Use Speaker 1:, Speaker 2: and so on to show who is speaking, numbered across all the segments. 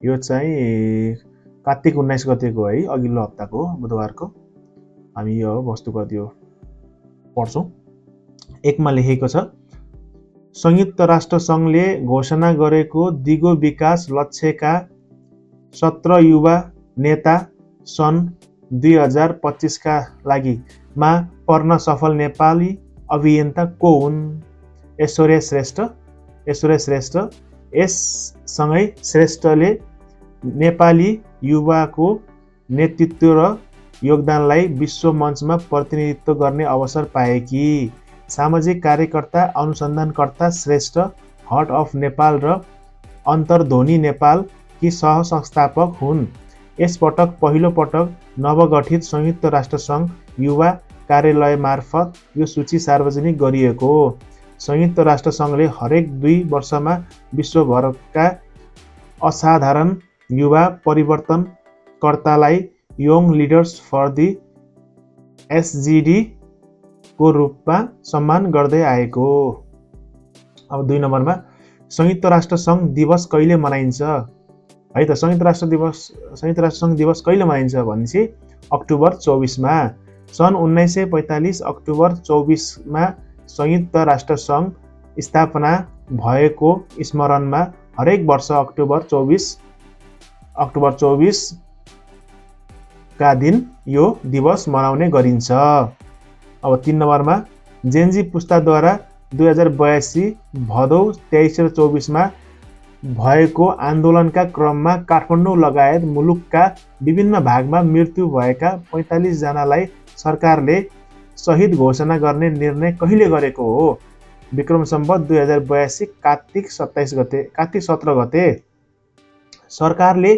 Speaker 1: यो चाहिँ कार्तिक 19 गतेको है, अघिल्लो हप्ताको बुधबारको। हामी यो वस्तुगत यो पढ्छौँ। 1 मा लेखेको छ, संयुक्त राष्ट्र सङ्घले घोषणा गरेको दिगो विकास लक्ष्यका 17 युवा नेता सन् 2025 का लागि मा पर्न सफल नेपाली अभियन्ता को हुन्? ऐश्वर्या श्रेष्ठ। यससँगै श्रेष्ठले नेपाली युवाको नेतृत्व र योगदानलाई विश्व मञ्चमा प्रतिनिधित्व गर्ने अवसर पाएकी सामाजिक कार्यकर्ता, अनुसन्धानकर्ता श्रेष्ठ हार्ट अफ नेपाल र अन्तर्ध्वनि नेपालकी सह-संस्थापक हुन्। यसपटक पहिलो पटक नवगठित संयुक्त राष्ट्र सङ्घ युवा कार्यालय मार्फत यो सूची सार्वजनिक गरिएको हो। संयुक्त राष्ट्र सङ्घले हरेक 2 वर्षमा विश्वभरका असाधारण युवा परिवर्तनकर्तालाई यङ लिडर्स फर द एसजिडी को रूपमा सम्मान गर्दै आएको हो। अब 2 नम्बरमा संयुक्त राष्ट्र सङ्घ दिवस कहिले मनाइन्छ है त? संयुक्त राष्ट्र सङ्घ दिवस कहिले मनाइन्छ भनेपछि अक्टोबर 24 मा। सन् 1945 अक्टोबर 24 मा संयुक्त राष्ट्र सङ्घ स्थापना भएको स्मरणमा हरेक वर्ष अक्टोबर 24 का दिन यो दिवस मनाउने गरिन्छ। अब 3 नम्बरमा जेनजी पुस्ताद्वारा 2082 भदौ 23 र 24 मा भएको आन्दोलनका क्रममा काठमाडौँ लगायत मुलुकका विभिन्न भागमा मृत्यु भएका 45 जनालाई सरकारले शहीद घोषणा गर्ने निर्णय कहिले गरेको हो? विक्रम सम्वत 2082 कार्तिक 17 गते। सरकारले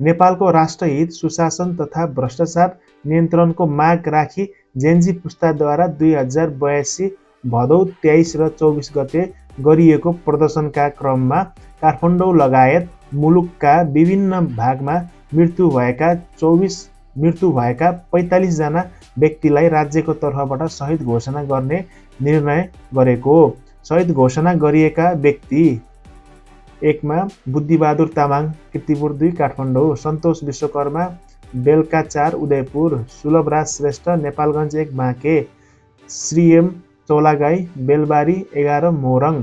Speaker 1: नेपालको राष्ट्रहित, सुशासन तथा भ्रष्टाचार नियन्त्रणको माग राखी जेनजी पुस्ताद्वारा 2082 भदौ 23 र 24 गते गरिएको प्रदर्शनका क्रममा काठमाडौँ लगायत मुलुकका विभिन्न भागमा मृत्यु भएका 45 जना व्यक्तिलाई राज्यको तर्फबाट शहीद घोषणा गर्ने निर्णय गरेको हो। शहीद घोषणा गरिएका व्यक्ति 1 मा बुद्धिबहादुर तामाङ कीर्तिपुर 2 काठमाडौँ, सन्तोष विश्वकर्मा बेलका 4 उदयपुर, सुलभराज श्रेष्ठ नेपालगञ्ज 1 बाँके, श्रीएम चौलागाई बेलबारी 11 मोरङ,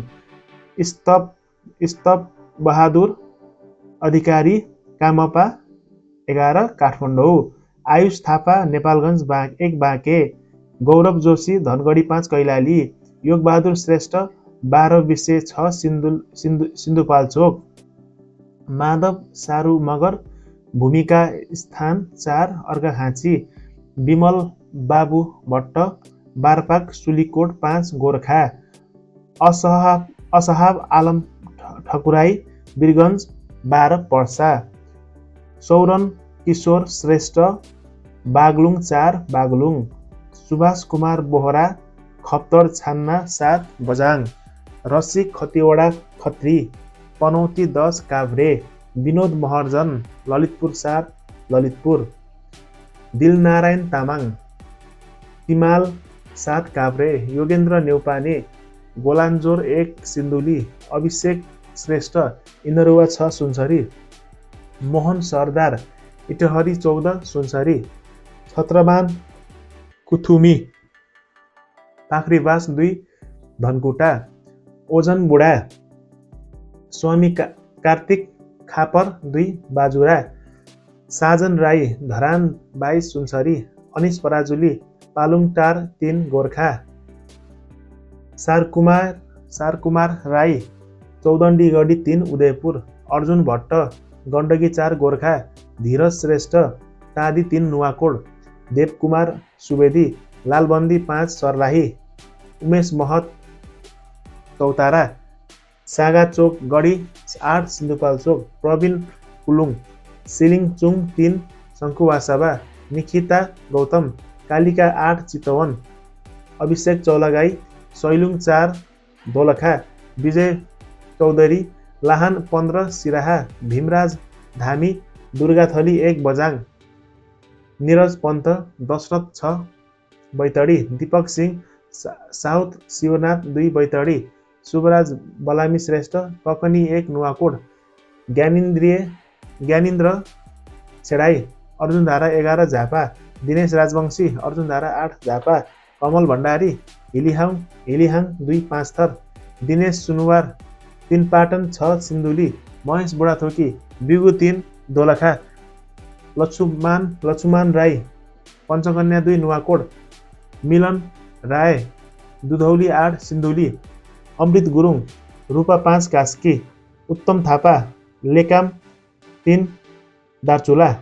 Speaker 1: स्तप बहादुर अधिकारी कामपा 11 काठमाडौँ, आयुष थापा नेपालगञ्ज 1 बाँके, गौरव जोशी धनगढी 5 कैलाली, योगबहादुर श्रेष्ठ 12 विषय 6 सिन्धुपाल्चोक, माधव सारू मगर भूमिका स्थान 4 अर्घाखाँची, विमल बाबु भट्ट बारपाक सुलीकोट 5 गोर्खा, असहाब आलम ठकुराई वीरगञ्ज 12 पर्सा, सौरन किशोर श्रेष्ठ बागलुङ 4 बागलुङ, सुभाष कुमार बोहरा खप्तर छान्ना 7 बजाङ, रसिक खतिवडा खत्री पनौती 10 काभ्रे, विनोद महर्जन ललितपुर 4 ललितपुर, दिलनारायण तामाङ तिमाल 7 काभ्रे, योगेन्द्र नेउपाने गोलान्जोर 1 सिन्धुली, अभिषेक श्रेष्ठ इनरुवा 6 सुनसरी, मोहन सरदार इटहरी 14 सुनसरी, छत्रमान कुथुमी पाखरीबास 2 धनकुटा, ओजन बुढा स्वामी कार्तिक खापर 2 बाजुरा, साजन राई धरान 22 सुनसरी, अनिश पराजुली पालुङटार 3 गोर्खा, सारकुमार राई चौदण्डीगढी 3 उदयपुर, अर्जुन भट्ट गण्डकी 4 गोर्खा, धीरज श्रेष्ठ टादी 3 नुवाकोट, देवकुमार सुवेदी लालबन्दी 5 सर्लाही, उमेश महत चौतारा, सागाचोक गढी 8 सिन्धुपाल्चोक, प्रवीण कुलुङ सिलिङचुङ 3 शङ्कुवासभा, निखिता गौतम कालिका 8 चितवन, अभिषेक चौलागाई सैलुङ 4 दोलखा, विजय चौधरी लाहान 15 सिराहा, भीमराज धामी दुर्गाथली 1 बजाङ, निरज पन्त दशरथ 6 बैतडी, दीपक सिंह साउथ शिवनाथ 2 बैतडी, शुभराज बलामी श्रेष्ठ ककनी 1 नुवाकोट, ज्ञानेन्द्रिय ज्ञानेन्द्र छेडाई अर्जुनधारा 11 झापा, दिनेश राजवंशी अर्जुनधारा 8 झापा, कमल भण्डारी हिलिहाङ 2 पाँचथर, दिनेश सुनुवार 3 पाटन 6 सिन्धुली, महेश बुढाथोकी बिगु 3 दोलखा, लक्ष्मण राई पञ्चकन्या 2 नुवाकोट, मिलन राय दुधौली 8 सिन्धुली, अमृत गुरुङ रूपा 5 कास्की, उत्तम थापा लेकाम 3 दार्चुला।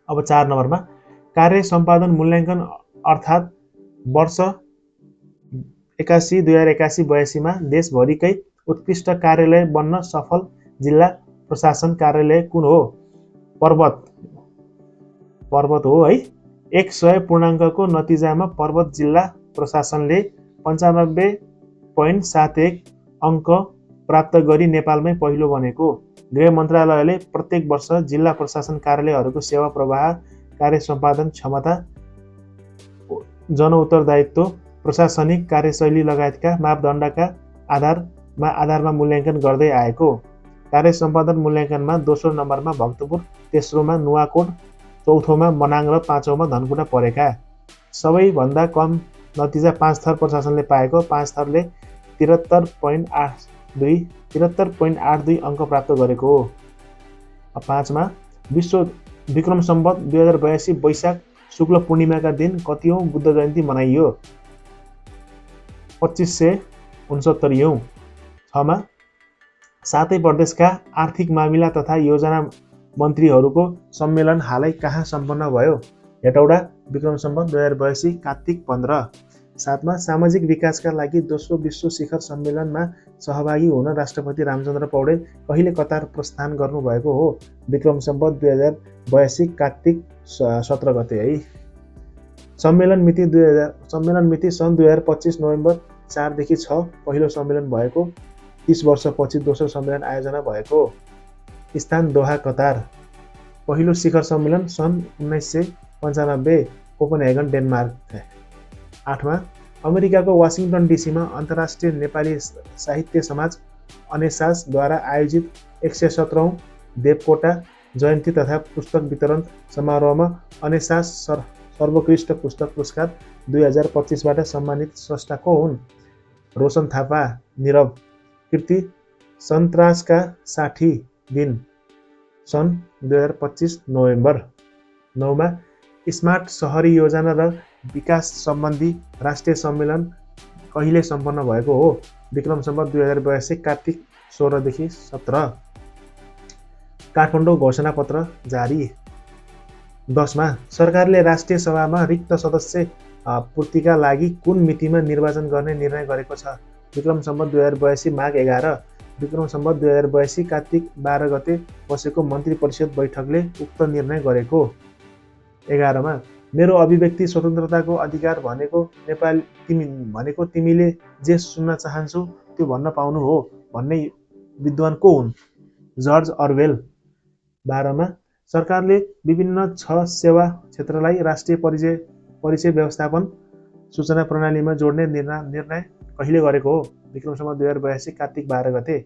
Speaker 1: अब 4 नम्बरमा कार्य सम्पादन मूल्याङ्कन अर्थात् वर्ष 2081-82 मा देशभरिकै उत्कृष्ट कार्यालय बन्न सफल जिल्ला प्रशासन कार्यालय कुन हो? पर्वत हो है। 100 पूर्णाङ्कको नतिजामा पर्वत जिल्ला प्रशासनले 95.71 अङ्क प्राप्त गरी नेपालमै पहिलो बनेको। गृह मन्त्रालयले प्रत्येक वर्ष जिल्ला प्रशासन कार्यालयहरूको सेवा प्रवाह, कार्य सम्पादन क्षमता, जनउत्तरदायित्व, प्रशासनिक कार्यशैली लगायतका मापदण्डका आधारमा मूल्याङ्कन गर्दै आएको। कार्य सम्पादन मूल्याङ्कनमा दोस्रो नम्बरमा भक्तपुर, तेस्रोमा नुवाकोट, चौथोमा मनाङ र पाँचौँमा धनकुटा परेका। सबैभन्दा कम नतिजा 5 थर प्रशासनले पाएको। 5 थरले 73.82 अङ्क प्राप्त गरेको हो। 5 मा विक्रम सम्वत 2082 वैशाख शुक्ल पूर्णिमाका दिन कतिऔं बुद्ध जयन्ती मनाइयो? 2569औं। 6 मा 7 प्रदेशका आर्थिक मामिला तथा योजना मन्त्रीहरूको सम्मेलन हालै कहाँ सम्पन्न भयो? हेटौडा, विक्रम सम्वत 2082 कार्तिक 15। 7 मा सामाजिक विकासका लागि दोस्रो विश्व शिखर सम्मेलनमा सहभागी हुन राष्ट्रपति रामचन्द्र पौडेल कहिले कतार प्रस्थान गर्नुभएको हो? विक्रम सम्वत 2082 कार्तिक 17 गते है। सम्मेलन मिति सन् 2025 नोभेम्बर 4 देखि 6 पहिलो सम्मेलन भएको। 30 वर्षपछि दोस्रो सम्मेलन आयोजना भएको। स्थान दोहा, कतार। पहिलो शिखर सम्मेलन सन् 1995 कोपनहेगन, डेनमार्क। 8 मा अमेरिकाको वाशिङटन डीसीमा अन्तर्राष्ट्रिय नेपाली साहित्य समाज अनेसासद्वारा आयोजित 117औं देवकोटा जयन्ती तथा पुस्तक वितरण समारोहमा अनेसास सर्वोत्कृष्ट पुस्तक पुरस्कार 2025 बाट सम्मानित स्रष्टा को हुन्? रोशन थापा, निरव। कृति सन्तासका 60 दिन सन् 2025 नोभेम्बर। 9 मा स्मार्ट सहरी योजना र विकास सम्बन्धी राष्ट्रिय सम्मेलन कहिले सम्पन्न भएको हो? विक्रम सम्वत 2082 कार्तिक 16 देखि 17। काठमाडौँ घोषणापत्र जारी। 10 मा सरकारले राष्ट्रिय सभामा रिक्त सदस्य पूर्तिका लागि कुन मितिमा निर्वाचन गर्ने निर्णय गरेको छ? विक्रम सम्वत 2082 माघ 11। विक्रम सम्वत 2082 कार्तिक 12 गते बसेको मन्त्री परिषद बैठकले उक्त निर्णय गरेको। 11 मा मेरो अभिव्यक्ति स्वतन्त्रताको अधिकार भनेको तिमीले जे सुन्न चाहन्छौ त्यो भन्न पाउनु हो भन्ने विद्वान को हुन्? जर्ज अर्वेल। 12 मा सरकारले विभिन्न 6 सेवा क्षेत्रलाई राष्ट्रिय परिचय व्यवस्थापन सूचना प्रणालीमा जोड्ने निर्णय कहिले गरेको हो? विक्रम सम्वत 2082 कार्तिक 12 गते।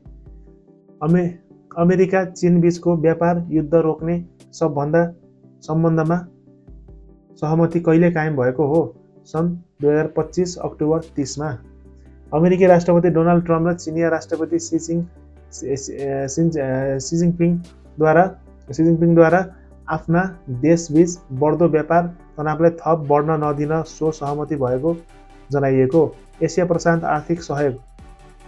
Speaker 1: अमेरिका चीन बीचको व्यापार युद्ध रोक्ने सम्बन्धमा सहमति कहिले कायम भएको हो? सन् 2025 अक्टोबर 30 मा। अमेरिकी राष्ट्रपति डोनाल्ड ट्रम्प र चिनिया राष्ट्रपति सी जिनपिङद्वारा आफ्ना देशबीच बढ्दो व्यापार तनावलाई थप बढ्न नदिन सो सहमति भएको जनाइएको। एसिया प्रशान्त आर्थिक सहयोग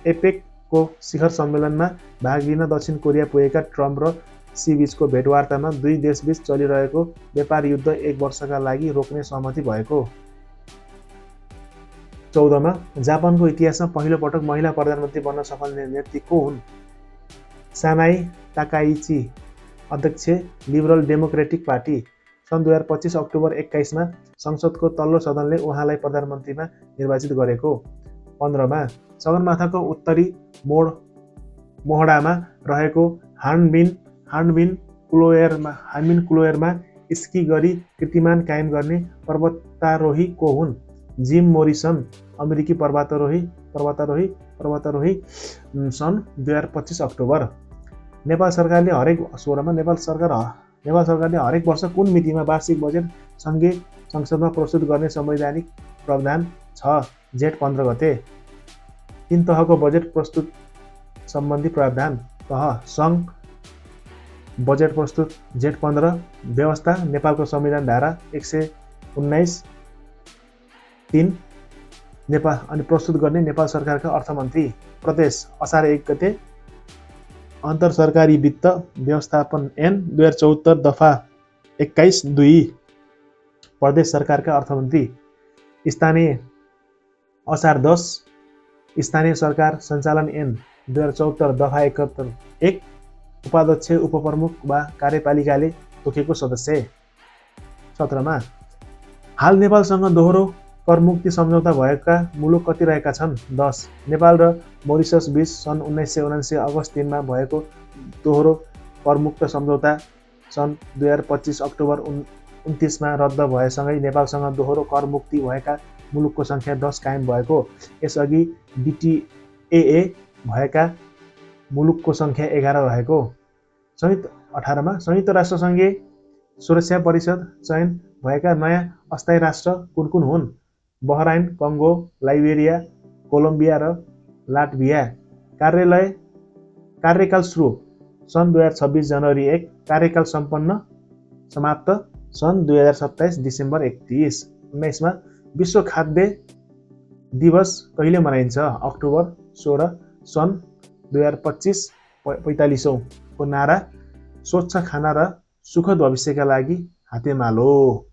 Speaker 1: एपेक को शिखर सम्मेलनमा भाग लिन दक्षिण कोरिया पुगेका ट्रम्प र सी बीचको भेटवार्तामा दुई देशबीच चलिरहेको व्यापार युद्ध 1 वर्षका लागि रोक्ने सहमति भएको। 14 मा जापानको इतिहासमा पहिलो पटक महिला प्रधानमन्त्री बन्न सफल नेत्री को हुन्? सानाई ताकाइची, अध्यक्ष लिबरल डेमोक्रेटिक पार्टी। सन् 2025 अक्टोबर 21 मा संसदको तल्लो सदनले उहाँलाई प्रधानमन्त्रीमा निर्वाचित गरेको। 15 मा सगरमाथाको उत्तरी मोहडामा रहेको हान्बिन क्लोयरमा स्की गरी कीर्तिमान कायम गर्ने पर्वतारोही को हुन्? जिम मोरिसन, अमेरिकी पर्वतारोही सन् 2025 अक्टोबर। नेपाल सरकारले हरेक वर्ष कुन मितिमा वार्षिक बजेट सङ्घीय संसदमा प्रस्तुत गर्ने संवैधानिक प्रावधान छ? जेठ 15 गते। 3 तहको बजेट प्रस्तुत सम्बन्धी प्रावधान। तह सङ्घ बजेट प्रस्तुत जेठ 15। व्यवस्था नेपालको संविधान धारा 119(3) नेपाल अनि प्रस्तुत गर्ने नेपाल सरकारका अर्थमन्त्री। प्रदेश असार 1 गते। अन्तर सरकारी वित्त व्यवस्थापन ऐन 2074 दफा 21(2) प्रदेश सरकारका अर्थमन्त्री। स्थानीय असार 10। स्थानीय सरकार सञ्चालन ऐन 2074 दफा 71(1) उपाध्यक्ष उपप्रमुख वा कार्यपालिकाले तोकेको सदस्य। 17 हाल नेपालसँग दोहोरो करमुक्ति सम्झौता भएका मुलुक कति रहेका छन्? 10। नेपाल र मोरिसस बीच सन् 1979 अगस्त 3 मा भएको दोहोरो करमुक्त सम्झौता सन् 2025 अक्टोबर 29 मा रद्द भएसँगै नेपालसँग दोहोरो करमुक्ति भएका मुलुकको सङ्ख्या 10 कायम भएको। यसअघि DTAA भएका मुलुकको सङ्ख्या 11 रहेको। 18 संयुक्त राष्ट्रसङ्घीय सुरक्षा परिषद चयन भएका नयाँ अस्थायी राष्ट्र कुन कुन हुन्? बहराइन, कङ्गो, लाइबेरिया, कोलम्बिया र लाटभिया। कार्यकाल सुरु सन् 2026 जनवरी 1। कार्यकाल समाप्त सन् 2027 डिसेम्बर 31। 19 विश्व खाद्य दिवस कहिले मनाइन्छ? अक्टोबर 16। सन् 2025 45औं को नारा स्वच्छ खाना र सुखद भविष्यका लागि हातेमालो।